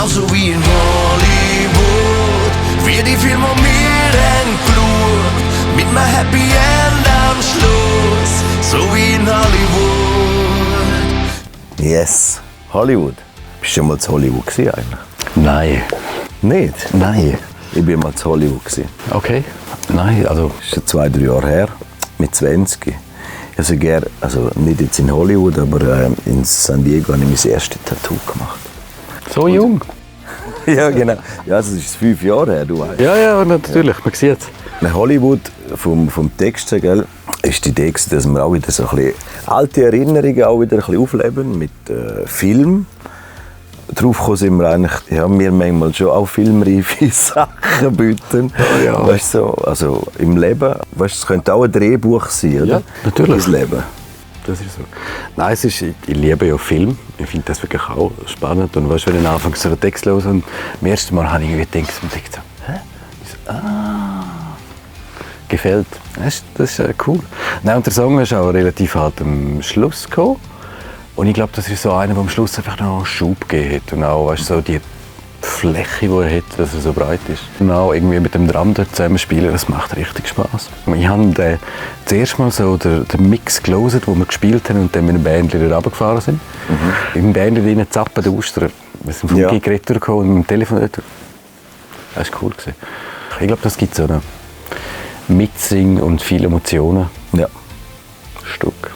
Genauso wie in Hollywood, wie die Filme mir geschaut, mit einem Happy End am Schluss, so wie in Hollywood. Yes, Hollywood. Bist du schon mal zu Hollywood gewesen eigentlich? Nein. Nicht? Nein. Ich bin mal zu Hollywood gewesen. Okay. Nein, also... Das ist schon 2-3 Jahre her, mit 20. Also gerne, also nicht jetzt in Hollywood, aber in San Diego habe ich mein erstes Tattoo gemacht. So jung? Ja, genau. Ja, das ist 5 Jahre her, du weißt. Ja, natürlich, man sieht es. In Hollywood, vom Text her, gell, ist die Idee, dass wir auch wieder so ein bisschen alte Erinnerungen auch wieder ein bisschen aufleben mit Film. Darauf kommen sind wir eigentlich, ja, wir manchmal schon auch filmreife Sachen bieten. Ja. Weißt du, so, also im Leben, weißt, es könnte auch ein Drehbuch sein, oder? Ja, natürlich. Das Leben. Das ist so. Nein, ich liebe ja Film. Ich finde das wirklich auch spannend. Und weißt, wenn ich anfange so einen Text zu hören, beim ersten Mal habe ich irgendwie gedacht, so, hä? Ich so, gefällt. Das ist cool. Nein, und der Song ist auch relativ halt am Schluss gekommen. Und ich glaube, das ist so einer, der am Schluss einfach noch einen Schub gegeben hat. Und auch weißt, so die Fläche, die er hat, dass er so breit ist. Und auch irgendwie mit dem Drum dort zusammen spielen, das macht richtig Spass. Ich habe zuerst mal so den Mix gelesen, den wir gespielt haben und dann mit dem Bändchen runtergefahren sind. Im Bändchen drinnen zappen die Austern. Wir sind vom Gig retourgekommen und mit dem Telefon dort. Das war cool. Ich glaube, das gibt so eine Mitsing und viele Emotionen. Ja. Stück.